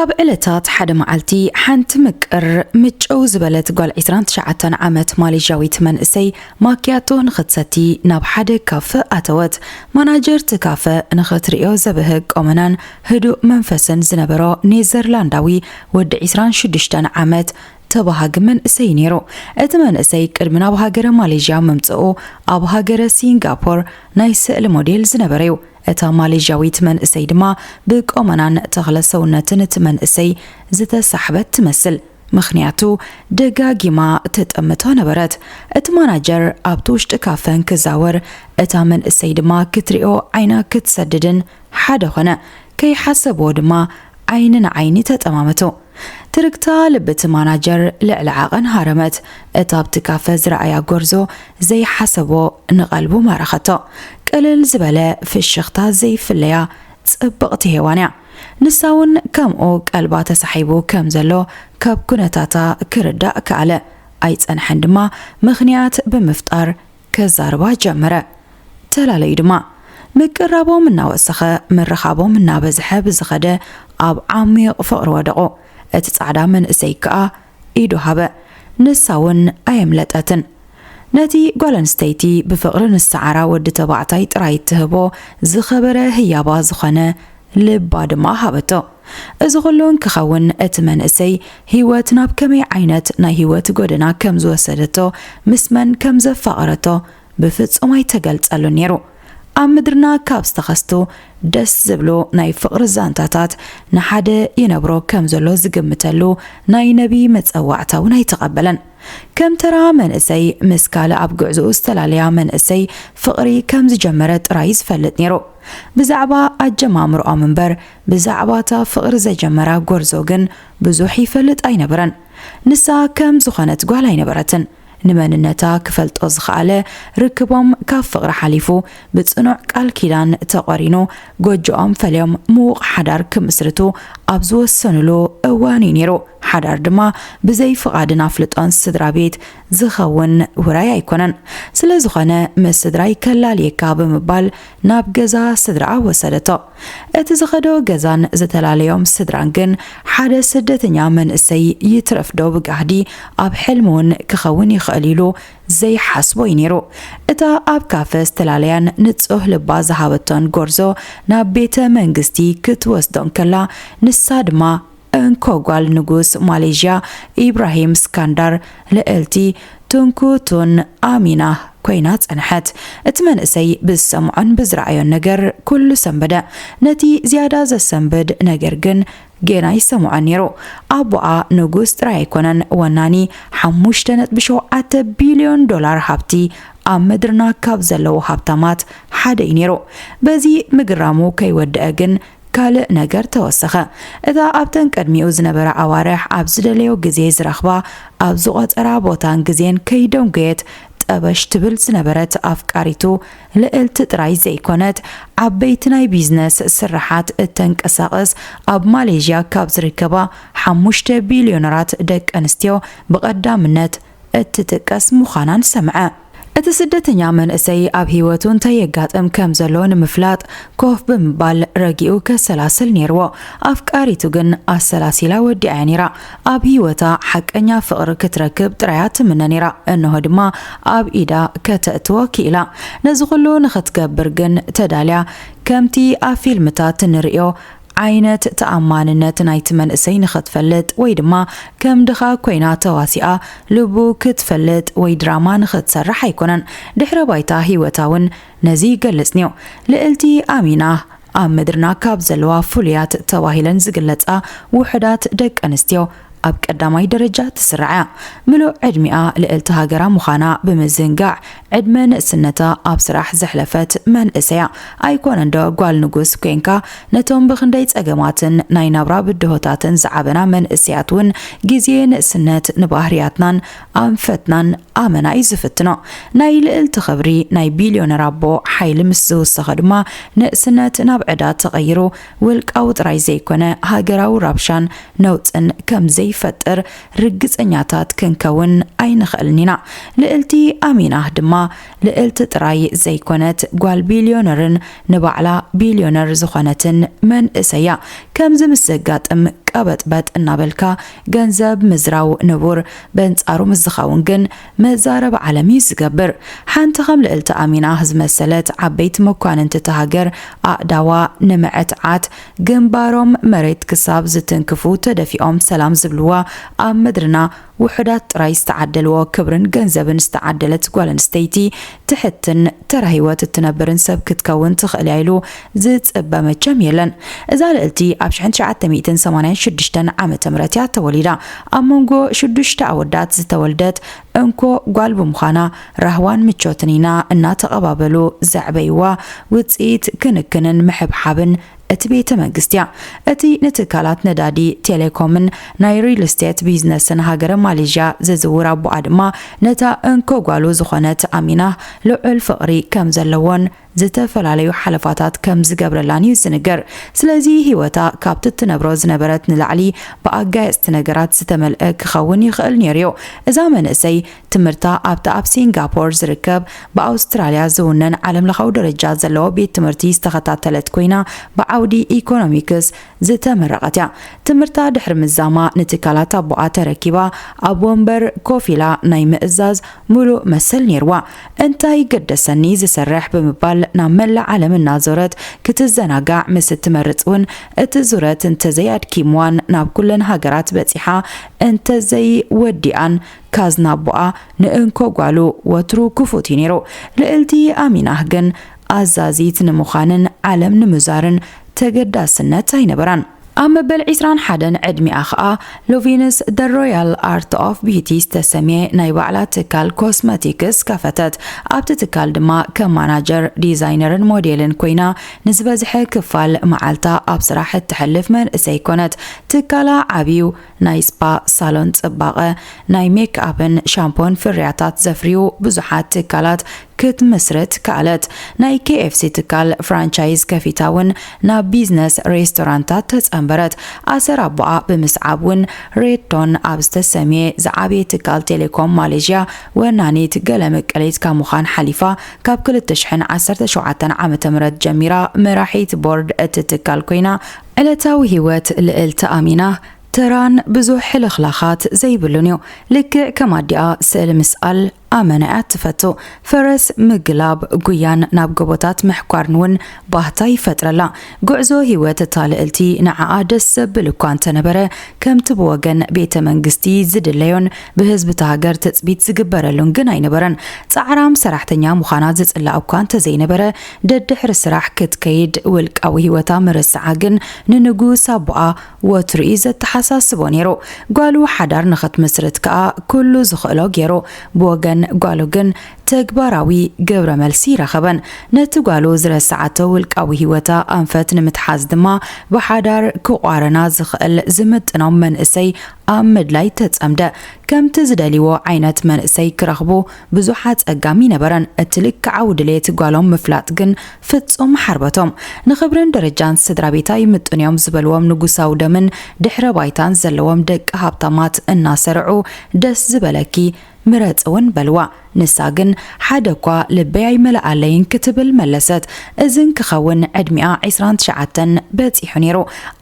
ኣብ ዕለታት ሓደ መዓልቲ፣ ሓንቲ ምቅር ምጭው ዝበለት ጓል ዒስራን ትሽዓተን ዓመት ማሌዥያዊት መንእሰይ ማኪያቶ ንኽትሰቲ ናብ ሓደ ካፈ ኣተወት። ማናጀር እቲ ካፈ ንኽትርእዮ ዘብህግ ቆመናን ህዱእ መንፈስን ዝነበሮ ኔዘርላንዳዊ ወዲ ዒስራን ሽዱሽተን ዓመት ተባሃጊ መንእሰይ ነይሩ። እቲ መንእሰይ ቅድሚ ናብ ሃገረ ማሌዥያ ምምጽኡ ኣብ ሃገረ ሲንጋፖር ናይ ስእሊ ሞዴል ዝነበረ እዩ። እታ ማሌዥያዊት መንእሰይ ድማ ብቆመናን ተኽለ ሰውነትን እቲ መንእሰይ ዝተሳሕበት ትመስል። ምኽንያቱ ደጋጊማ ትጥምቶ ነበረት። እቲ ማናጀር ኣብቲ ውሽጢ ካፈ እንክዛወር፣ እታ መንእሰይ ድማ ክትሪኦ ዓይና ክትሰድድን ሓደ ኾነ። ከይሓሰብዎ ድማ ዓይኒ ንዓይኒ ተጠማመቱ። ትርግታ ልቢ እቲ ማናጀር ልዕሊ ዓቐን ሃረመት። እታ ኣብቲ ካፈ ዝረኣያ ጎርዞ ዘይሓሰቦ ንቐልቡ ማረኸቶ። ቅልል ዝበለ ፍሽኽታ ዘይፍለያ ጽብቕቲ ሄዋን እያ። ንሳ እውን ከምኡ ቀልባ ተሳሒቡ ከም ዘሎ ካብ ኩነታታ ክርዳእ ከኣለ። ኣይጸንሐን ድማ ምኽንያት ብምፍጣር ከዛርባ ጀመረ። ተላለዩ ድማ። ምቅራቦም እናወሰኸ፣ ምርኻቦም እናበዝሐ ብዝኸደ ኣብ ዓሚቕ ፍቕሪ ወደቑ። እቲ ጻዕዳ መንእሰይ ከኣ ኢዱ ሃበ። ንሳ እውን ኣየምለጠትን። ነቲ ጓል ኣንስተይቲ ብፍቕሪ ንሰዓራ ወዲ ተባዕታይ ጥራይ እትህቦ ዝኸበረ ህያባ ዝኾነ ልባ ድማ ሃበቶ። እዚ ኩሉ እንክኸውን እቲ መንእሰይ ህይወት ናብ ከመይ ዓይነት ናይ ህይወት ጎደና ከም ዝወሰደቶ ምስ መን ከም ዘፋቐረቶ ብፍጹም ኣይተገልጸሉን ነይሩ። ኣብ ምድርና ካብ ዝተኸስቱ ደስ ዝብሉ ናይ ፍቕሪ ዛንታታት ንሓደ ይነብሮ ከም ዘሎ ዝግምተሉ ናይ ነቢ መጸዋዕታ እውን ኣይተቐበለን። ከም ተራ መንእሰይ ምስ ካልእ ኣብ ጉዕዞኡ ዝተላለያ መንእሰይ ፍቕሪ ከም ዝጀመረ ጥራይ ዝፈልጥ ነይሩ። ብዛዕባ ኣጀማምርኦም እምበር ብዛዕባ እታ ፍቕሪ ዘጀመራ ጎርዞ ግን ብዙሕ ይፈልጥ ኣይነበረን። ንሳ ከም ዝኾነት ጓል ኣይነበረትን። ንመንነታ ክፈልጦ ዝኸኣለ ርክቦም ካብ ፍቕሪ ሓሊፉ ብጽኑዕ ቃል ኪዳን ተቖሪኑ ጎጆኦም ፈልዮም ምዉቕ ሓዳር ክምስርቱ ኣብ ዝወሰኑሉ እዋን እዩ ነይሩ። ሓዳር ድማ ብዘይ ፍቓድን ኣፍልጦን ስድራ ቤት ዝኸውን ውራይ ኣይኮነን። ስለ ዝኾነ ምስ ስድራይ ከላልየካ ብምባል ናብ ገዛ ስድራኣ ወሰደቶ። እቲ ዝኸዶ ገዛን ዝተፈላለዮም ስድራን ግን ሓደ ስደተኛ መንእሰይ ይትረፍዶ ብጋህዲ ኣብ ሕልሚ እውን ክኸውን ይኽእል ኢሉ ዘይሓስቦ እዩ ነይሩ። እታ ኣብ ካፈ ዝተፈላለያን ንጹህ ልባ ዝሃበቶን ጎርዞ ናብ ቤተ መንግስቲ ክትወስዶ እንከላ፣ ንሳ ድማ እንኮ ጓል ንጉስ ማሌዥያ ኢብራሂም ስካንዳር ልዕልቲ ቱንኩ ቱን ኣሚና ኮይና ጸንሐት። እቲ መንእሰይ ብዝሰምዖን ብዝረኣዮን ነገር ኩሉ ሰንበደ። ነቲ ዝያዳ ዘሰንብድ ነገር ግን ጌና ይሰምዖ ነይሩ። ኣቦኣ ንጉስ ጥራይ ኣይኮነን፣ ወናኒ ሓሙሽተ ነጥቢ ሸውዓተ ቢልዮን ዶላር ሃብቲ ኣብ ምድርና ካብ ዘለዉ ሃብታማት ሓደ እዩ ነይሩ። በዚ ምግራሙ ከይወደአ ግን ካልእ ነገር ተወሰኸ። እታ ኣብተን ቅድሚኡ ዝነበራ ኣዋርሕ ኣብ ዝደለዮ ግዜ ዝረኽባ፣ ኣብ ዝቖጸራ ቦታን ግዜን ከይደንጎየት ጠበሽ ትብል ዝነበረት ኣፍቃሪቱ ልዕልቲ ጥራይ ዘይኮነት፣ ዓበይቲ ናይ ቢዝነስ ስርሓት እተንቀሳቕስ፣ ኣብ ማሌዥያ ካብ ዝርከባ ሓሙሽተ ቢልዮነራት ደቂ ኣንስትዮ ብቐዳምነት እትጥቀስ ምዃናን ሰምዐ። እቲ ስደተኛ መንእሰይ ኣብ ህይወቱ እንታይ የጋጥም ከም ዘሎ ንምፍላጥ ኮፍ ብምባል ረጊኡ ከሰላስል ነይርዎ። ኣፍቃሪቱ ግን ኣሰላሲላ ወዲኣያ ነይራ። ኣብ ህይወታ ሓቀኛ ፍቕሪ ክትረክብ ጥራያ ትምነ ነይራ። እንሆ ድማ ኣብ ኢዳ ከተእትዎ ክኢላ። ነዚ ኩሉ ንኽትገብር ግን ተዳልያ፣ ከምቲ ኣብ ፊልምታት እንርእዮ ዓይነት ተኣማንነት ናይቲ መንእሰይ ንኽትፈልጥ ወይ ድማ ከም ድኻ ኮይና ተዋሲኣ ልቡ ክትፈልጥ ወይ ድራማ ንኽትሰርሕ ኣይኮነን። ድሕረ ባይታ ህይወታ እውን ነዚ ይገልጽ ነዮ። ልዕልቲ ኣሚና ኣብ ምድርና ካብ ዘለዋ ፍሉያት ተባሂለን ዝግለጻ ውሑዳት ደቂ ኣንስትዮ ኣብ ቀዳማይ ደረጃ ትስራዕ እያ። ምሉእ ዕድሚኣ ልዕልቲ ሃገራ ምዃና ብምዝንጋዕ፣ ዕድመ ንእስነታ ኣብ ስራሕ ዘሕለፈት መንእሰይ እያ። ኣይኮነን ዶ ጓል ንጉስ ኮይንካ ነቶም ብኽንደይ ጸገማትን ናይ ናብራ ብድሆታትን ዝዓበና መንእሰያት እውን ግዜ ንእስነት ንባህርያትናን ኣንፈትናን ኣመና እዩ ዝፍትኖ። ናይ ልዕልቲ ክብሪ ናይ ቢልዮነር ኣቦ ሓይሊ ምስ ዝውሰኸ ድማ ንእስነት ናብ ዕዳ ተቐይሩ ውልቃዊ ጥራይ ዘይኮነ ሃገራዊ ራብሻን ነውጽን ከም ዘይፈጥር ርግጸኛታት ክንከውን ኣይንኽእልን ኢና። ልዕልቲ ኣሚናህ ድማ ልዕልቲ ጥራይ ዘይኮነት ጓል ቢልዮነርን ንባዕላ ቢልዮነር ዝኾነትን መንእሰይ እያ። ከምዚ ምስ ዘጋጥም ቀበጥበጥ እናበልካ ገንዘብ ምዝራው ንቡር፣ በንጻሩ ምስ ዝኸውን ግን መዛረቢ ዓለም እዩ ዝገብር። ሓንቲ ከም ልእልቲ ኣሚናህ ዝመሰለት ዓበይቲ መኳንንቲ እታ ሃገር ኣእዳዋ ንምዕትዓት ግንባሮም መሬት ክሳብ ዝትንክፉ ተደፊኦም ሰላም ዝብልዋ ኣብ ምድርና ውሑዳት ጥራይ ዝተዓደልዎ ክብርን ገንዘብን ዝተዓደለት ጓል ኣንስተይቲ ትሕትን ተራ ህይወት እትነብርን ሰብ ክትከውን ትኽእል እያ ኢሉ ዝጽበ መቸም የለን። እዛ ልእልቲ ኣብ ሽሕን ትሽዓተ ሚእትን ሰማንያን ሽዱሽተን ዓመተ ምህረት እያ ተወሊዳ። ኣብ መንጎ ሽዱሽተ ኣወዳት ዝተወልደት እንኮ ጓል ብምዃና ራህዋን ምቾትን ኢና እናተቐባበሉ ዘዕበይዋ ውጽኢት ክንክንን ምሕብሓብን እቲ ቤተ መንግስቲ እያ። እቲ ንትካላት ነዳዲ፣ ቴሌኮምን ናይ ሪል ስቴት ቢዝነስን ሃገረ ማሌዥያ ዝዝውር ኣቦኣ ድማ ነታ እንኮ ጓሉ ዝኾነት ኣሚናህ ልዑል ፍቕሪ ከም ዘለዎን ዝተፈላለዩ ሓለፋታት ከም ዝገብረላን እዩ ዝንገር። ስለዚ ህይወታ ካብቲ እትነብሮ ዝነበረት ንላዕሊ ብኣጋየፅቲ ነገራት ዝተመልአ ክኸውን ይኽእል ነይሩ እዩ። እዛ መንእሰይ ትምህርታ ኣብቲ ኣብ ሲንጋፖር ዝርከብ ብኣውስትራልያ ዝውነን ዓለምለኻዊ ደረጃ ዘለዎ ቤት ትምህርቲ ዝተኸታተለት ኮይና ብዓውዲ ኢኮኖሚክስ ዝተመረቐት እያ። ትምህርታ ድሕሪ ምዛማ ንትካላት ኣቦኣ ተረኪባ ኣብ ወንበር ኮፍ ኢላ ናይ ምእዛዝ ሙሉእ መሰል ነይርዋ። እንታይ ገደሰኒ ዝሰርሕ ብምባል ናብ መላእ ዓለም እናዞረት ክትዘናጋዕ ምስ እትመርጽ እውን እቲ ዙረት እንተዘይኣድኪምዋን ናብ ኩለን ሃገራት በጺሓ እንተዘይወዲኣን ካዝና ኣቦኣ ንእንኮ ጓሉ ወትሩ ክፉት እዩ ነይሩ። ልእልቲ ኣሚናህ ግን ኣዛዚት ንምዃንን ዓለም ንምዛርን ተገዳስነት ኣይነበራን። ኣብ መበል ዕስራን ሓደን ዕድሚኣ ኸኣ ሎቪንስ The Royal Art of Beauty ዝተሰምየ ናይ ባዕላ ትካል ኮስመቲክስ ከፈተት። ኣብቲ ትካል ድማ ከም ማናጀር፣ ዲዛይነርን ሞዴልን ኮይና ንዝበዝሐ ክፋል መዓልታ ኣብ ስራሕ እተሕልፍ መንእሰይ ኮነት። ትካላ ዓብዩ ናይ ስፓ ሳሎን ጽባቐ፣ ናይ ሜክኣፕን ሻምፖን ፍርያታት ዘፍርዩ ብዙሓት ትካላት ክትምስርት ከኣለት። ናይ ኬኤፍሲ ትካል ፍራንቻይዝ ከፊታ እውን ናብ ቢዝነስ ሬስቶራንታት ተጸንበረት። ኣሰር ኣቦኣ ብምስዓብ እውን ሬድቶን ኣብ ዝተሰምየ ዝዓበየ ትካል ቴሌኮም ማሌዥያ ወናኒት ገለ ምቅሊት ካብ ምዃን ሓሊፋ ካብ ክልተ ሽሕን ዓሰርተ ሸውዓተን ዓመተ ምህረት ጀሚራ መራሒት ቦርድ እቲ ትካል ኮይና ዕለታዊ ህይወት ልእልቲ ኣሚና ተራን ብዙሕ ሕልኽላኻት ዘይብሉን እዩ። ልክዕ ከም ኣዲኣ ስእሊ ምስኣል ኣመና እያ ትፈቱ። ፈረስ ምግላብ፣ ጉያን ናብ ጎቦታት ምሕኳርን እውን ባህታ ይፈጥረላ። ጉዕዞ ህይወት እታ ልእልቲ ንዓኣ ደስ ዘብል እኳ እንተነበረ፣ ከምቲ ብወገን ቤተ መንግስቲ ዝድለዮን ብህዝቢ እታ ሃገር ትጽቢት ዝግበረሉን ግን ኣይነበረን። ጻዕራም ሰራሕተኛ ምዃና ዝጽላእ እኳ እንተዘይነበረ፣ ደድሕሪ ስራሕ ክትከይድ ውልቃዊ ህይወታ ምርሳዓ ግን ንንጉስ ኣቦኣ ወትሩ እዩ ዘተሓሳስቦ ነይሩ። ጓሉ ሓዳር ንኽትምስርት ከኣ ኩሉ ዝኽእሎ ገይሩ። ብወገን ጓሉ ግን ተግባራዊ ግብረ መልሲ ይረኸበን። ነቲ ጓሉ ዝረስዓቶ ውልቃዊ ህይወታ ኣንፈት ንምትሓዝ ድማ ብሓዳር ክቋረና ዝኽእል ዝምጥኖም መንእሰይ ኣብ ምድላይ ተጸምደ። ከምቲ ዝደልይዎ ዓይነት መንእሰይ ክረኽቡ ብዙሕ ኣጸጋሚ ነበረን። እቲ ልክዓዊ ድሌት ጓሎም ምፍላጥ ግን ፍጹም ሓርበቶም። ንኽብርን ደረጃን ስድራ ቤታ ይምጥኑ እዮም ዝበልዎም ንጉሳዊ ደምን ድሕረ ባይታን ዘለዎም ደቂ ሃብታማት እናሰርዑ ደስ ዝበለኪ ምረጺ እውን በልዋ። ንሳ ግን ሓደ እኳ ልበይ ኣይመልኣለይን ክትብል መለሰት። እዝን ክኸውን ዕድሚኣ ዕስራን ትሽዓተን በጺሑ ነይሩ።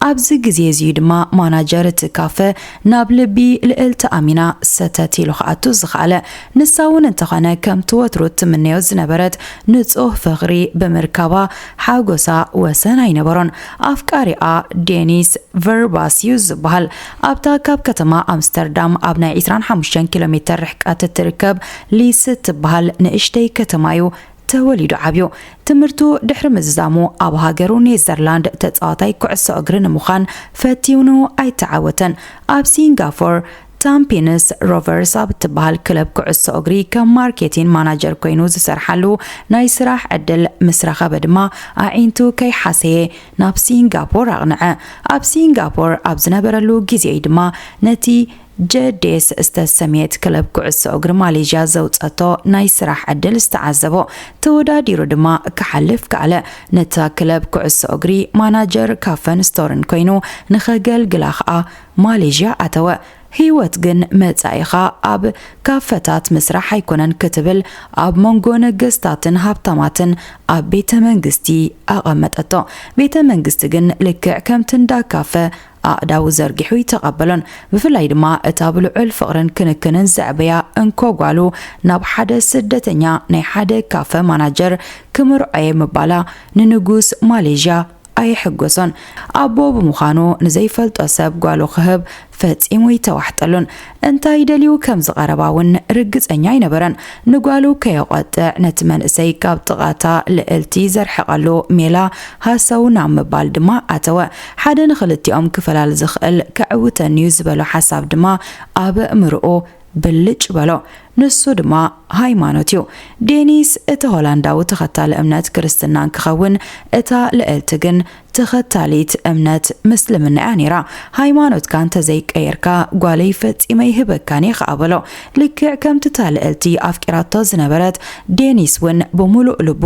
ኣብዚ ግዜ እዚ'ዩ ድማ ማናጀር እቲ ካፈ ናብ ልቢ ልእልቲ ኣሚና ሰተት ኢሉ ክኣቱ ዝኸኣለ። ንሳ እውን እንተኾነ ከምቲ ወትሩ እትምነዮ ዝነበረት ንጹህ ፍቕሪ ብምርካባ ሓጎሳ ወሰን ኣይነበሮን። ኣፍቃሪኣ ዴኒስ ቨርባስ እዩ ዝበሃል። ኣብታ ካብ ከተማ ኣምስተርዳም ኣብ ናይ ዕስራን ሓሙሽተን ኪሎ ሜተር ርሕቀት እትርከብ ሊስ እትበሃል ንእሽተይ ከተማ እዩ ተወሊዱ ዓብዩ። ትምህርቱ ድሕሪ ምዝዛሙ ኣብ ሃገሩ ኔዘርላንድ ተጻዋታይ ኩዕሶ እግሪ ንምዃን ፈቲኑ ኣይተዓወተን። ኣብ ሲንጋፎር ታምፒንስ ሮቨርስ ኣብ እትበሃል ክለብ ኩዕሶ እግሪ ከም ማርኬቲን ማናጀር ኮይኑ ዝሰርሓሉ ናይ ስራሕ ዕድል ምስ ረኸበ ድማ ኣዒንቱ ከይሓሰየ ናብ ሲንጋፖር ኣቕንዐ። ኣብ ሲንጋፖር ኣብ ዝነበረሉ ግዜ እዩ ድማ ነቲ ጀዴስ ዝተሰምየት ክለብ ኩዕሶ እግሪ ማሌዥያ ዘውጸቶ ናይ ስራሕ ዕድል ዝተዓዘቦ። ተወዳዲሩ ድማ ክሓልፍ ከኣለ። ነታ ክለብ ኩዕሶ እግሪ ማናጀር ካፈን ስቶርን ኮይኑ ንኸገልግላ ኸኣ ማሌዥያ ኣተወ። ህይወት ግን መጻኢኻ ኣብ ካፈታት ምስራሕ ኣይኮነን ክትብል ኣብ መንጎ ነገስታትን ሃብታማትን ኣብ ቤተ መንግስቲ ኣቐመጠቶ። ቤተ መንግስቲ ግን ልክዕ ከምቲ እንዳ ካፈ ኣእዳው ዘርጊሑ ይተቐበሎን። ብፍላይ ድማ እታ ብልዑል ፍቕርን ክንክንን ዘዕበያ እንኮ ጓሉ ናብ ሓደ ስደተኛ ናይ ሓደ ካፈ ማናጀር ክምርዖየ ምባላ ንንጉስ ማሌዥያ ኣየሐጎሶን። ኣቦ ብምዃኑ ንዘይፈልጦ ሰብ ጓሉ ክህብ ፈጺሙ ይተዋሕጠሉን። እንታይ ደልዩ ከም ዝቐረባ እውን ርግጸኛ ኣይነበረን። ንጓሉ ከየቖጥዕ ነቲ መንእሰይ ካብ ጥቓታ ልእልቲ ዘርሕቐሉ ሜላ ሃሰው ናብ ምባል ድማ ኣተወ። ሓደ ንኽልቲኦም ክፈላል ዝኽእል ከዕውተኒዩ ዝበሎ ሓሳብ ድማ ኣብ እምርኡ ብልጭ በሎ። ንሱ ድማ ሃይማኖት እዩ። ዴኒስ እቲ ሆላንዳዊ ተኸታሊ እምነት ክርስትና እንክኸውን፣ እታ ልእልቲ ግን ተኸታሊት እምነት ምስልምና እያ ነይራ። ሃይማኖትካ እንተዘይቀየርካ ጓለይ ፈጺመ ይህበካን እየ ከኣ በሎ። ልክዕ ከምቲ እታ ልእልቲ ኣፍቂራቶ ዝነበረት ዴኒስ እውን ብምሉእ ልቡ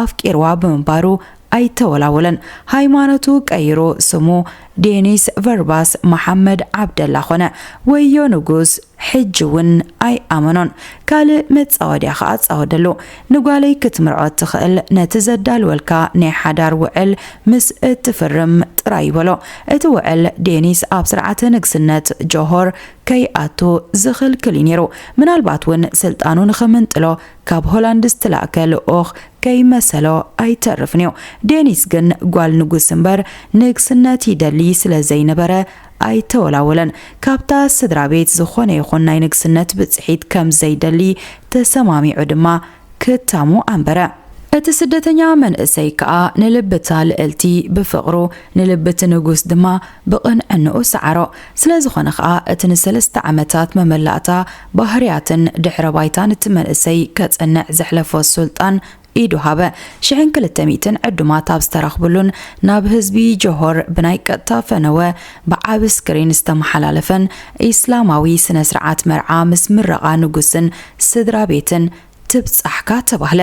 ኣፍቂርዋ ብምንባሩ ኣይተወላወለን። ሃይማኖቱ ቀይሩ ስሙ ዴኒስ ቨርባስ መሓመድ ዓብደላ ኾነ። ወዮ ንጉስ ሕጂ እውን ኣይኣመኖን። ካልእ መጻወድያ ኸኣ ጻወደሉ። ንጓለይ ክትምርዖ እትኽእል ነቲ ዘዳልወልካ ናይ ሓዳር ውዕል ምስ እትፍርም ጥራይ እዩ በሎ። እቲ ውዕል ዴኒስ ኣብ ስርዓተ ንግስነት ጆሆር ከይኣቱ ዝኽልክል እዩ ነይሩ። ምናልባት እውን ስልጣኑ ንኽምንጥሎ ካብ ሆላንድ ዝተላእከ ልኡኽ ከይመሰሎ ኣይተርፍን እዩ። ዴኒስ ግን ጓል ንጉስ እምበር ንግስነት ይደሊ ስለ ዘይነበረ ኣይተወላወለን። ካብታ ስድራ ቤት ዝኾነ ይኹን ናይ ንግስነት ብጽሒት ከም ዘይደሊ ተሰማሚዑ ድማ ክታሙ ኣንበረ። እቲ ስደተኛ መንእሰይ ከኣ ንልብታ ልእልቲ ብፍቕሩ፣ ንልብቲ ንጉስ ድማ ብቕንዕንኡ ሰዓሮ። ስለ ዝኾነ ከኣ እቲ ንሰለስተ ዓመታት መመላእታ ባህርያትን ድሕረ ባይታን እቲ መንእሰይ ከጽንዕ ዘሕለፎ ሱልጣን ኢዱ ሃበ። ሽሕን ክልተ ሚእትን ዕዱማት ኣብ ዝተረኽብሉን ናብ ህዝቢ ጆሆር ብናይ ቀጥታ ፈነወ ብዓቢ ስክሪን ዝተመሓላለፈን ኢስላማዊ ስነ ስርዓት መርዓ ምስ ምረቓ ንጉስን ስድራ ቤትን ትብጻሕካ ተባህለ።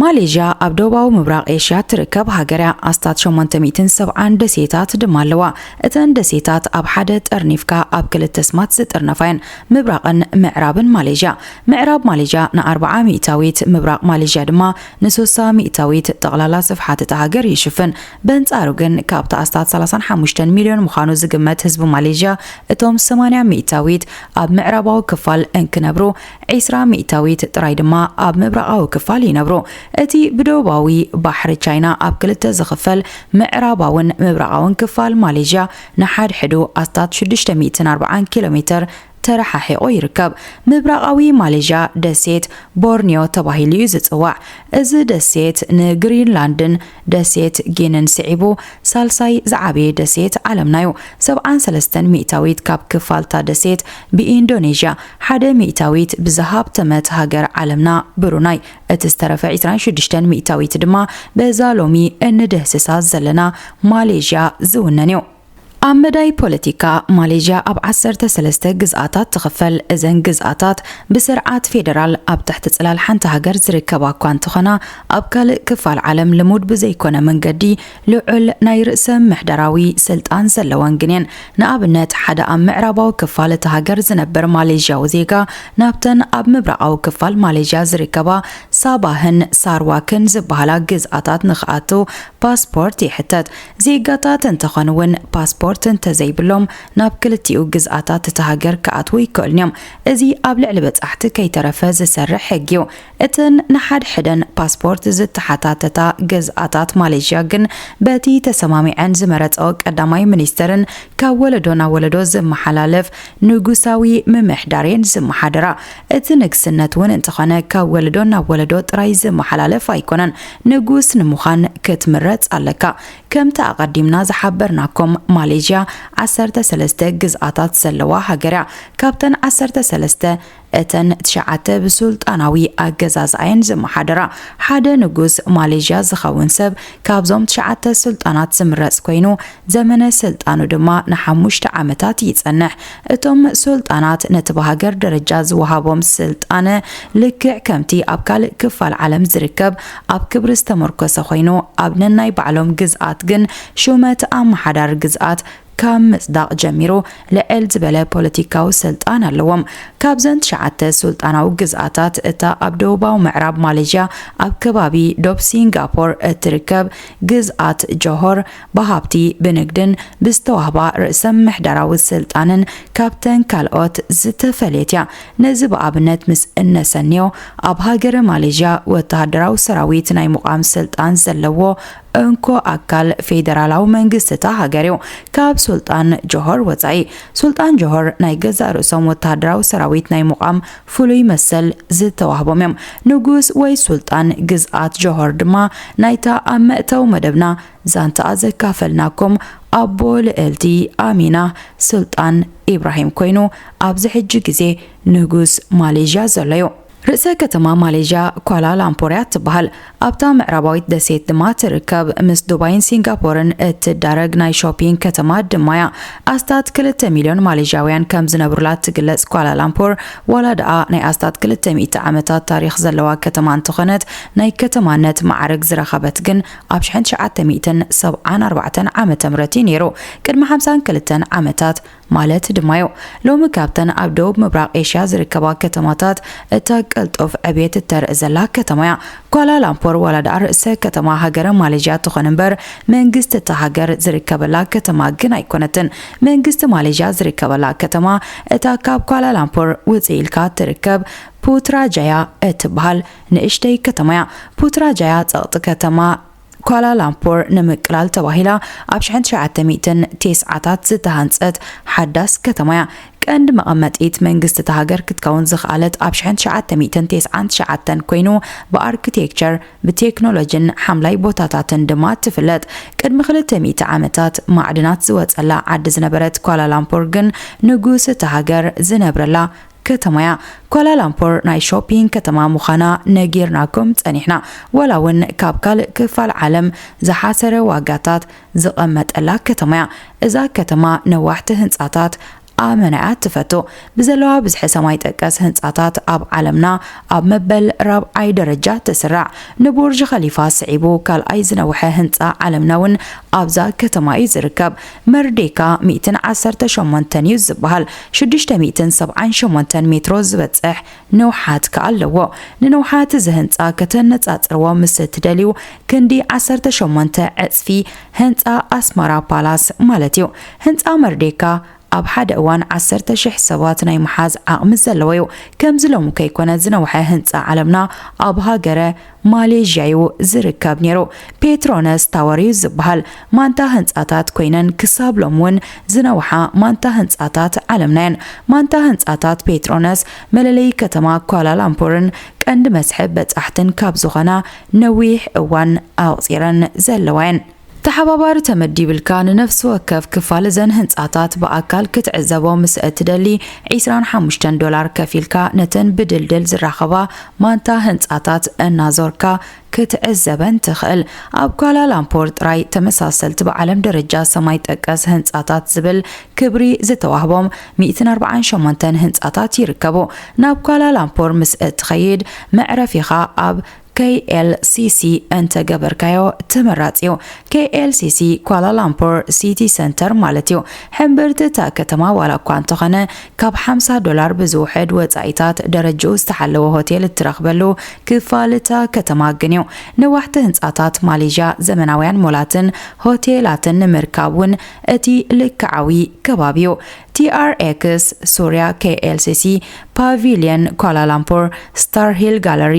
ማሌዥያ ኣብ ደቡባዊ ምብራቕ ኤሽያ ትርከብ ሃገር እያ። ኣስታት ሸሞንተ ሚእትን ሰብዓን ደሴታት ድማ ኣለዋ። እተን ደሴታት ኣብ ሓደ ጠርኒፍካ ኣብ ክልተ ስማት ዝጥርነፋ እየን፣ ምብራቕን ምዕራብን ማሌዥያ። ምዕራብ ማሌዥያ ንኣርብዓ ሚእታዊት፣ ምብራቕ ማሌዥያ ድማ ንስሳ ሚእታዊት ጠቕላላ ስፍሓት እታ ሃገር ይሽፍን። በንጻሩ ግን ካብቲ ኣስታት ሰላሳን ሓሙሽተን ሚልዮን ምዃኑ ዝግመት ህዝቢ ማሌዥያ እቶም ሰማንያ ሚእታዊት ኣብ ምዕራባዊ ክፋል እንክነብሩ፣ ዒስራ ሚእታዊት ጥራይ ድማ ኣብ ምብራቓዊ ክፋል ይነብሩ። እቲ ብደቡባዊ ባሕሪ ቻይና ኣብ ክልተ ዝኽፈል ምዕራባውን ምብራቓውን ክፋል ማሌዥያ ንሓድሕዱ ኣስታት ሽዱሽተ ሚእትን ኣርባዓን ኪሎ ሜተር ተረሓሒቑ ይርከብ። ምብራቓዊ ማሌዥያ ደሴት ቦርኒዮ ተባሂሉ እዩ ዝጽዋዕ። እዚ ደሴት ንግሪንላንድን ደሴት ጊንን ስዒቡ ሳልሳይ ዝዓበየ ደሴት ዓለምና እዩ። ሰብዓን ሰለስተን ሚእታዊት ካብ ክፋልታ ደሴት ብኢንዶኔዥያ፣ ሓደ ሚእታዊት ብዝሃብተመት ሃገር ዓለምና ብሩናይ፣ እቲ ዝተረፈ ዒስራን ሽዱሽተን ሚእታዊት ድማ በዛ ሎሚ እንድህስሳ ዘለና ማሌዥያ ዝውነን እዩ። ኣብ መዳይ ፖለቲካ፣ ማሌዥያ ኣብ ዓሰርተ ሰለስተ ግዝኣታት ትኽፈል። እዘን ግዝኣታት ብስርዓት ፌደራል ኣብ ትሕቲ ጽላል ሓንቲ ሃገር ዝርከባ እኳ እንተኾና፣ ኣብ ካልእ ክፋል ዓለም ልሙድ ብዘይኮነ መንገዲ ልዑል ናይ ርእሰ ምሕደራዊ ስልጣን ዘለወን ግን እየን። ንኣብነት፣ ሓደ ኣብ ምዕራባዊ ክፋል እታ ሃገር ዝነብር ማሌዥያዊ ዜጋ ናብተን ኣብ ምብራቓዊ ክፋል ማሌዥያ ዝርከባ ሳባህን ሳርዋክን ዝበሃላ ግዝኣታት ንኽኣቱ ፓስፖርት ይሕተት። ዜጋታት እንተኾኑ እውን ፓስፖርት እንተዘይብሎም ናብ ክልቲኡ ግዝኣታት እታ ሃገር ክኣትዉ ይከእሉን እዮም። እዚ ኣብ ልዕሊ በጻሕቲ ከይተረፈ ዝሰርሕ ሕጊ እዩ። እተን ንሓድሕደን ፓስፖርት ዝተሓታተታ ግዝኣታት ማሌዥያ ግን በቲ ተሰማሚዐን ዝመረጸኦ ቀዳማይ ሚኒስተርን ካብ ወለዶ ናብ ወለዶ ዝመሓላለፍ ንጉሳዊ ምምሕዳር እየን ዝመሓደራ። እቲ ንግስነት እውን እንተኾነ ካብ ወለዶ ናብ ወለዶ ጥራይ ዝመሓላለፍ ኣይኮነን። ንጉስ ንምዃን ክትምረጽ ኣለካ። ከምቲ ኣቐዲምና ዝሓበርናኩም፣ ማሌዥያ ዓሰርተ ሰለስተ ግዝኣታት ዘለዋ ሃገር እያ። ካብተን ዓሰርተ ሰለስተ፣ እተን ትሽዓተ ብሱልጣናዊ ኣገዛዝኣ እየን ዝመሓደራ። ሓደ ንጉስ ማሌዥያ ዝኸውን ሰብ ካብዞም ትሽዓተ ሱልጣናት ዝምረጽ ኮይኑ፣ ዘመነ ስልጣኑ ድማ ንሓሙሽተ ዓመታት ይጸንሕ። እቶም ሱልጣናት ነቲ ብሃገር ደረጃ ዝወሃቦም ስልጣነ ልክዕ ከምቲ ኣብ ካልእ ክፋል ዓለም ዝርከብ ኣብ ክብሪ ዝተመርኮሰ ኮይኑ፣ ኣብ ነናይ ባዕሎም ግዝኣት ግን ሹመት ኣመሓዳሪ ግዝኣት ካብ ምጽዳቕ ጀሚሩ ልዕል ዝበለ ፖለቲካዊ ስልጣን ኣለዎም። ካብዘን ትሽዓተ ሱልጣናዊ ግዝኣታት፣ እታ ኣብ ደቡባዊ ምዕራብ ማሌዥያ ኣብ ከባቢ ዶብ ሲንጋፖር እትርከብ ግዝኣት ጆሆር፣ ብሃብቲ፣ ብንግድን ብዝተዋህባ ርእሰ ምምሕዳራዊ ስልጣንን ካብተን ካልኦት ዝተፈለየት እያ። ነዚ ብኣብነት ምስ እነሰንዮ፣ ኣብ ሃገረ ማሌዥያ ወተሃደራዊ ሰራዊት ናይ ምቋም ስልጣን ዘለዎ እንኮ ኣካል ፌደራላዊ መንግስቲ እታ ሃገር እዩ። ካብ ሱልጣን ጆሆር ወጻኢ፣ ሱልጣን ጆሆር ናይ ገዛእ ርእሶም ወተሃደራዊ ሰራዊት ናይ ምቋም ፍሉይ መሰል ዝተዋህቦም እዮም። ንጉስ ወይ ሱልጣን ግዝኣት ጆሆር ድማ ናይታ ኣብ መእተዊ መደብና ዛንታኣ ዘካፈልናኩም ኣቦ ልእልቲ ኣሚና ሱልጣን ኢብራሂም ኮይኑ፣ ኣብዚ ሕጂ ግዜ ንጉስ ማሌዥያ ዘሎ እዩ። ርእሰ ከተማ ማሌዥያ ኳላ ላምፖር እያ ትበሃል። ኣብታ ምዕራባዊት ደሴት ድማ ትርከብ። ምስ ዱባይን ሲንጋፖርን እትዳረግ ናይ ሾፒንግ ከተማ ድማ እያ። ኣስታት ክልተ ሚልዮን ማሌዥያውያን ከም ዝነብሩላ ትግለጽ ኳላ ላምፖር፣ ዋላ ደኣ ናይ ኣስታት ክልተ ሚእቲ ዓመታት ታሪኽ ዘለዋ ከተማ እንተኾነት፣ ናይ ከተማነት ማዕረግ ዝረኸበት ግን ኣብ ሽሕን ትሽዓተ ሚእትን ሰብዓን ኣርባዕተን ዓመተ ምህረት እዩ ነይሩ። ቅድሚ ሓምሳን ክልተን ዓመታት ማለት ድማ እዩ። ሎሚ ካብተን ኣብ ደቡብ ምብራቕ ኤሽያ ዝርከባ ከተማታት እታ ቅልጡፍ ዕብየት እተርኢ ዘላ ከተማ እያ። ኳላላምፖር ዋላ ደኣ ርእሰ ከተማ ሃገረ ማሌዥያ ትኾን እምበር፣ መንግስቲ እታ ሃገር ዝርከበላ ከተማ ግን ኣይኮነትን። መንግስቲ ማሌዥያ ዝርከበላ ከተማ እታ ካብ ኳላላምፖር ውፅእ ኢልካ ትርከብ ፑትራጃያ እትበሃል ንእሽተይ ከተማ እያ። ፑትራጃያ ጸቕጢ ከተማ ኳላላምፖር ንምቅላል ተባሂላ ኣብ ሽሕን ትሽዓተ ሚእትን ተስዓታት ዝተሃንጸት ሓዳስ ከተማ እያ። ቀንዲ መቐመጢት መንግስቲ እታ ሃገር ክትከውን ዝኸኣለት ኣብ ሽሕን ትሽዓተ ሚእትን ተስዓን ትሽዓተን ኮይኑ፣ ብኣርክቴክቸር፣ ብቴክኖሎጂን ሓምላይ ቦታታትን ድማ ትፍለጥ። ቅድሚ ክልተ ሚእቲ ዓመታት ማዕድናት ዝወጸላ ዓዲ ዝነበረት ኳላላምፖር ግን ንጉስ እታ ሃገር ዝነብረላ ከተማ እያ። ኳላላምፖር ናይ ሾፒንግ ከተማ ምዃና ነጊርናኩም ጸኒሕና። ዋላ እውን ካብ ካልእ ክፋል ዓለም ዝሓሰረ ዋጋታት ዝቐመጠላ ከተማ እያ። እዛ ከተማ ነዋሕቲ ህንጻታት ኣመና እያ ትፈቱ። ብዘለዋ ብዝሒ ሰማይ ጠቀስ ህንጻታት ኣብ ዓለምና ኣብ መበል ራብዓይ ደረጃ ትስራዕ። ንቡርጅ ኸሊፋ ስዒቡ ካልኣይ ዝነውሐ ህንጻ ዓለምና እውን ኣብዛ ከተማ እዩ ዝርከብ። መርዴካ ሚእትን ዓሰርተ ሸሞንተን እዩ ዝበሃል። ሽዱሽተ ሚእትን ሰብዓን ሸሞንተን ሜትሮ ዝበጽሕ ንውሓት ከኣ ኣለዎ። ንንውሓት እዚ ህንጻ ከተነጻጽርዎ ምስ እትደልዩ፣ ክንዲ ዓሰርተ ሸሞንተ ዕጽፊ ህንጻ ኣስመራ ፓላስ ማለት እዩ። ህንጻ መርዴካ ኣብ ሓደ እዋን ዓሰርተ ሽሕ ሰባት ናይ ምሓዝ ዓቕሚ ዘለዎ እዩ። ከምዚ ሎሚ ከይኮነ ዝነውሐ ህንጻ ዓለምና ኣብ ሃገረ ማሌዥያ እዩ ዝርከብ ነይሩ። ፔትሮነስ ታወር እዩ ዝበሃል። ማንታ ህንጻታት ኮይነን ክሳብ ሎም እውን ዝነውሓ ማንታ ህንጻታት ዓለምና እየን። ማንታ ህንጻታት ፔትሮነስ መለለዪ ከተማ ኳላላምፖርን ቀንዲ መስሕብ በጻሕትን ካብ ዝኾና ነዊሕ እዋን ኣቑጺረን ዘለዋ እየን። ተሓባባሪ ተመዲብልካ ንነፍሲ ወከፍ ክፋል እዘን ህንጻታት ብኣካል ክትዕዘቦ ምስ እትደሊ፣ ዒስራን ሓሙሽተን ዶላር ከፊልካ ነተን ብድልድል ዝራኸባ ማንታ ህንጻታት እናዞርካ ክትዕዘበን ትኽእል። ኣብ ኳላላምፖር ጥራይ ተመሳሰልቲ ብዓለም ደረጃ ሰማይ ጠቀስ ህንጻታት ዝብል ክብሪ ዝተዋህቦም ሚእትን ኣርባዓን ሸሞንተን ህንጻታት ይርከቡ። ናብ ኳላላምፖር ምስ እትኸይድ፣ መዕረፊኻ ኣብ ኬኤልሲሲ እንተገበርካዮ ተመራጺ እዩ። ኬኤልሲሲ ኳላላምፖር ሲቲ ሰንተር ማለት እዩ። ሕምብርቲ እታ ከተማ ዋላ እኳ እንተኾነ፣ ካብ ሓምሳ ዶላር ብዝውሕድ ወጻኢታት ደረጃኡ ዝተሓለወ ሆቴል እትረኽበሉ ክፋል እታ ከተማ ግን እዩ። ነዋሕቲ ህንጻታት ማሌዥያ፣ ዘመናውያን ሞላትን ሆቴላትን ንምርካብ እውን እቲ ልክዓዊ ከባቢ እዩ። ቲኣርኤክስ ሱርያ፣ ኬኤልሲሲ ፓቪልየን ኳላላምፖር፣ ስታር ሂል ጋለሪ፣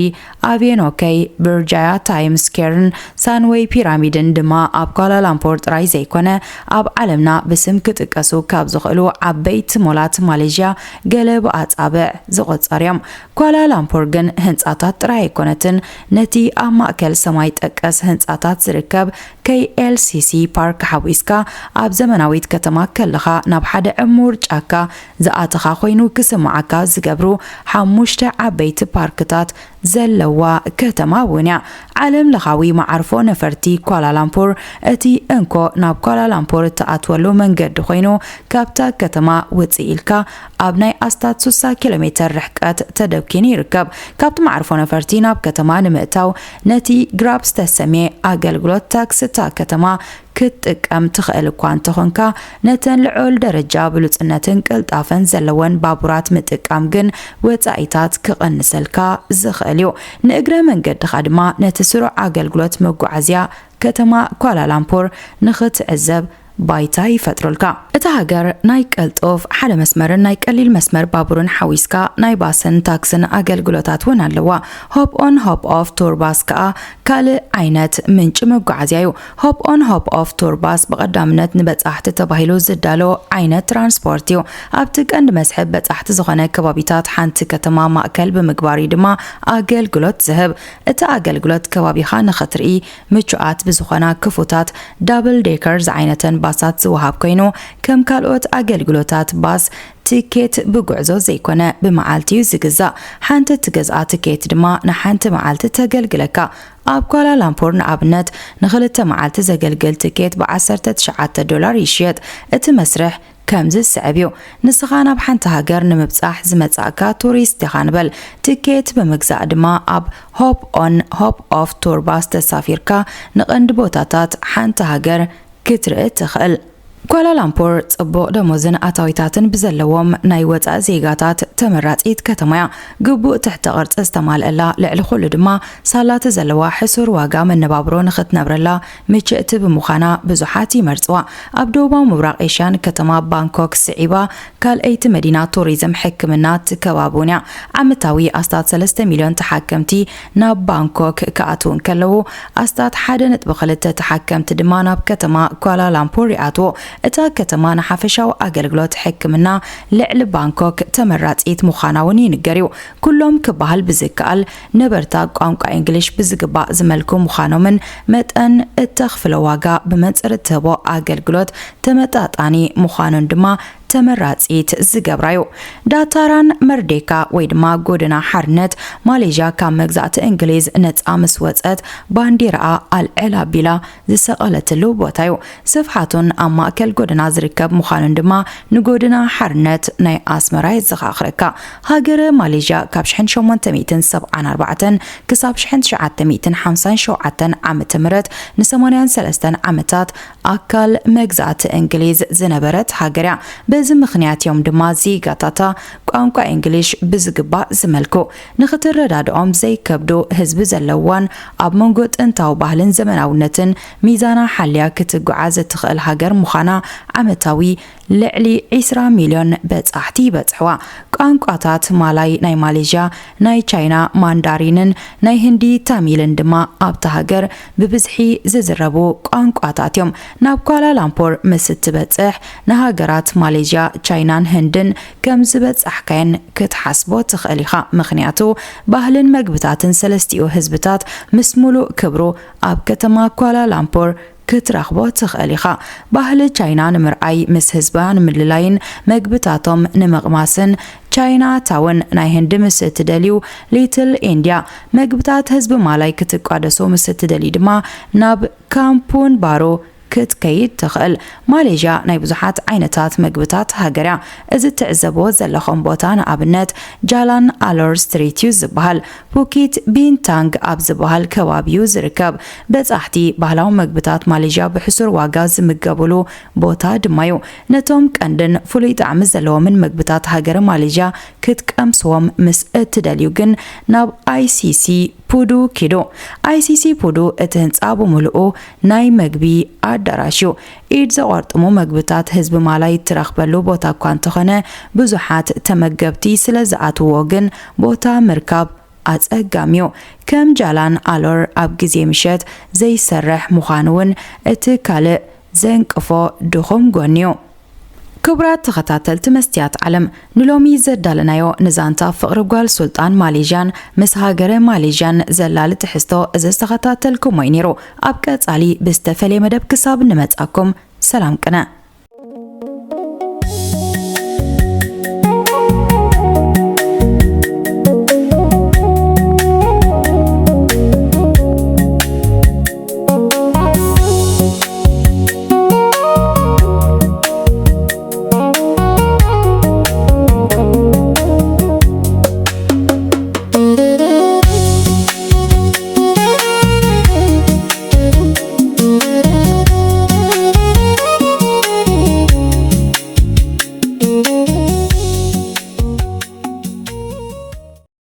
ኣቬኖ ኬይ፣ ብርጃያ፣ ታይምስ ስኬርን ሳንዌይ ፒራሚድን ድማ ኣብ ኳላላምፖር ጥራይ ዘይኮነ፣ ኣብ ዓለምና ብስም ክጥቀሱ ካብ ዝኽእሉ ዓበይቲ ሞላት ማሌዥያ ገለ ብኣጻብዕ ዝቑጸሩ እዮም። ኳላላምፖር ግን ህንጻታት ጥራይ ኣይኮነትን። ነቲ ኣብ ማእከል ሰማይ ጠቀስ ህንጻታት ዝርከብ ኬኤልሲሲ ፓርክ ሓዊስካ፣ ኣብ ዘመናዊት ከተማ ከለኻ ናብ ሓደ ዕሙር ጫካ ዝኣተኻ ኮይኑ ክስምዓካ ዝገብሩ ሓሙሽተ ዓበይቲ ፓርክታት ዘለዋ ከተማ እውን እያ። ዓለም ለኻዊ መዓርፎ ነፈርቲ ኳላላምፖር እቲ እንኮ ናብ ኳላላምፖር እትኣትወሉ መንገዲ ኮይኑ፣ ካብታ ከተማ ውፅእ ኢልካ ኣብ ናይ ኣስታት ሱሳ ኪሎ ሜተር ርሕቀት ተደኪኑ ይርከብ። ካብቲ መዓርፎ ነፈርቲ ናብ ከተማ ንምእታው ነቲ ግራብ ዝተሰምየ ኣገልግሎት ታክሲ እታ ከተማ ክትጥቀም ትኽእል እኳ እንተኾንካ፣ ነተን ልዑል ደረጃ ብሉጽነትን ቅልጣፈን ዘለወን ባቡራት ምጥቃም ግን ወጻኢታት ክቐንሰልካ ዝኽእል እዩ። ንእግረ መንገድኻ ድማ ነቲ ስሩዕ ኣገልግሎት መጓዓዝያ ከተማ ኳላላምፖር ንኽትዕዘብ ባይታ ይፈጥሩልካ። እታ ሃገር ናይ ቀልጡፍ ሓደ መስመርን ናይ ቀሊል መስመር ባቡርን ሓዊስካ ናይ ባስን ታክስን ኣገልግሎታት እውን ኣለዋ። ሆፕ ኦን ሆፕ ኦፍ ቱር ባስ ከኣ ካልእ ዓይነት ምንጪ መጓዓዝያ እዩ። ሆፕ ኦን ሆፕ ኦፍ ቱር ባስ ብቐዳምነት ንበጻሕቲ ተባሂሉ ዝዳሎ ዓይነት ትራንስፖርት እዩ። ኣብቲ ቀንዲ መስሕብ በጻሕቲ ዝኾነ ከባቢታት ሓንቲ ከተማ ማእከል ብምግባር እዩ ድማ ኣገልግሎት ዝህብ። እቲ ኣገልግሎት ከባቢኻ ንኽትርኢ ምቹኣት ብዝኾና ክፉታት ዳብል ዴከር ዝዓይነተን ባሳት ዝወሃብ ኮይኑ፣ ከም ካልኦት ኣገልግሎታት ባስ ትኬት ብጉዕዞ ዘይኮነ ብመዓልቲ እዩ ዝግዛእ። ሓንቲ እትገዝኣ ትኬት ድማ ንሓንቲ መዓልቲ ተገልግለካ። ኣብ ኳላላምፖር ንኣብነት ንኽልተ መዓልቲ ዘገልግል ትኬት ብ ዓሰርተ ትሽዓተ ዶላር ይሽየጥ። እቲ መስርሕ ከምዚ ዝስዕብ እዩ። ንስኻ ናብ ሓንቲ ሃገር ንምብጻሕ ዝመጻእካ ቱሪስት ኢኻ ንበል። ትኬት ብምግዛእ ድማ ኣብ ሆፕ ኦን ሆፕ ኦፍ ቱር ባስ ተሳፊርካ ንቐንዲ ቦታታት ሓንቲ ሃገር ክትርኢ ትኽእል። ኳላላምፖር ጽቡቕ ደሞዝን ኣታዊታትን ብዘለዎም ናይ ወጻኢ ዜጋታት ተመራጺት ከተማ እያ። ግቡእ ትሕተ ቅርጺ ዝተማልአላ፣ ልዕሊ ኩሉ ድማ ሳላት ዘለዋ ሕሱር ዋጋ መነባብሮ ንኽትነብረላ ምችእቲ ብምዃና ብዙሓት ይመርጽዋ። ኣብ ደቡባዊ ምብራቕ ኤሽያ ንከተማ ባንኮክ ስዒባ ካልኣይቲ መዲና ቱሪዝም ሕክምና ትከባብ እውን እያ። ዓመታዊ ኣስታት ሰለስተ ሚልዮን ተሓከምቲ ናብ ባንኮክ ክኣትዉ እንከለዉ፣ ኣስታት ሓደ ነጥቢ ክልተ ተሓከምቲ ድማ ናብ ከተማ ኳላላምፖር ይኣትዉ። እታ ከተማ ንሓፈሻዊ ኣገልግሎት ሕክምና ልዕሊ ባንኮክ ተመራጺት ምዃና እውን ይንገር እዩ። ኩሎም ክበሃል ብዝከኣል ነበርታ ቋንቋ እንግሊሽ ብዝግባእ ዝመልኩ ምዃኖምን መጠን እተኽፍሎ ዋጋ ብመንጽር እትህቦ ኣገልግሎት ተመጣጣኒ ምዃኑን ድማ ተመራጺት ዝገብራ እዩ። ዳታራን መርዴካ ወይ ድማ ጎደና ሓርነት ማሌዥያ ካብ መግዛእቲ እንግሊዝ ነጻ ምስ ወጸት ባንዲራኣ ኣልዕል ኣቢላ ዝሰቐለትሉ ቦታ እዩ። ስፍሓቱን ኣብ ማእከል ጎደና ዝርከብ ምዃኑን ድማ ንጎደና ሓርነት ናይ ኣስመራ የዘኻኽረካ። ሃገረ ማሌዥያ ካብ ሽሕን ሸሞንተ ሚእትን ሰብዓን ኣርባዕተን ክሳብ ሽሕን ትሽዓተ ሚእትን ሓምሳን ሸውዓተን ዓመተ ምህረት ንሰማንያን ሰለስተን ዓመታት ኣካል መግዛእቲ እንግሊዝ ዝነበረት ሃገር እያ። በዚ ምኽንያት እዮም ድማ ዜጋታታ ቋንቋ እንግሊሽ ብዝግባእ ዝመልኩ። ንኽትረዳድኦም ዘይከብዱ ህዝቢ ዘለዋን ኣብ መንጎ ጥንታዊ ባህልን ዘመናውነትን ሚዛና ሓልያ ክትጓዓዝ እትኽእል ሃገር ምዃና ዓመታዊ ልዕሊ ዒስራ ሚልዮን በጻሕቲ ይበጽሕዋ። ቋንቋታት ማላይ ናይ ማሌዥያ፣ ናይ ቻይና ማንዳሪንን ናይ ህንዲ ታሚልን ድማ ኣብታ ሃገር ብብዝሒ ዝዝረቡ ቋንቋታት እዮም። ናብ ኳላላምፖር ምስ እትበጽሕ ንሃገራት ማሌዥያ፣ ቻይናን ህንድን ከም ዝበጻሕካየን ክትሓስቦ ትኽእል ኢኻ። ምኽንያቱ ባህልን መግብታትን ሰለስቲኡ ህዝብታት ምስ ሙሉእ ክብሩ ኣብ ከተማ ኳላላምፖር ክትረኽቦ ትኽእል ኢኻ። ባህሊ ቻይና ንምርኣይ፣ ምስ ህዝባ ንምልላይን መግብታቶም ንምቕማስን ቻይና ታውን፣ ናይ ህንዲ ምስ እትደልዩ ሊትል ኢንድያ፣ መግብታት ህዝቢ ማላይ ክትቋደሱ ምስ እትደልዩ ድማ ናብ ካምፑን ባሮ ክትከይድ ትኽእል። ማሌዥያ ናይ ብዙሓት ዓይነታት መግብታት ሃገር እያ። እዚ እትዕዘብዎ ዘለኹም ቦታ ንኣብነት ጃላን ኣሎር ስትሪት እዩ ዝበሃል። ፑኪት ቢንታንግ ኣብ ዝበሃል ከባቢ እዩ ዝርከብ። በጻሕቲ ባህላዊ መግብታት ማሌዥያ ብሕሱር ዋጋ ዝምገብሉ ቦታ ድማ እዩ። ነቶም ቀንድን ፍሉይ ጣዕሚ ዘለዎምን መግብታት ሃገረ ማሌዥያ ክትቀምስዎም ምስ እትደልዩ ግን ናብ ኣይሲሲ ፑዱ ኪዱ። ኣይሲሲ ፑዱ እቲ ህንጻ ብምሉኡ ናይ መግቢ ኣዳራሽ እዩ። ኢድ ዘቖርጥሙ መግብታት ህዝቢ ማላይ እትረኽበሉ ቦታ እኳ እንተኾነ፣ ብዙሓት ተመገብቲ ስለ ዝኣትውዎ ግን ቦታ ምርካብ ኣጸጋሚ እዩ። ከም ጃላን ኣሎር ኣብ ግዜ ምሸት ዘይሰርሕ ምዃኑ እውን እቲ ካልእ ዘንቅፎ ድኹም ጎኒ እዩ። ክቡራት ተኸታተልቲ መስትያት ዓለም፣ ንሎሚ ዘዳለናዮ ንዛንታ ፍቕሪ ጓል ሱልጣን ማሌዥያን ምስ ሃገረ ማሌዥያን ዘላሊ ትሕዝቶ እዚ ዝተኸታተልኩሞ እዩ ነይሩ። ኣብ ቀጻሊ ብዝተፈልየ መደብ ክሳብ እንመጻኩም፣ ሰላም ቅነ።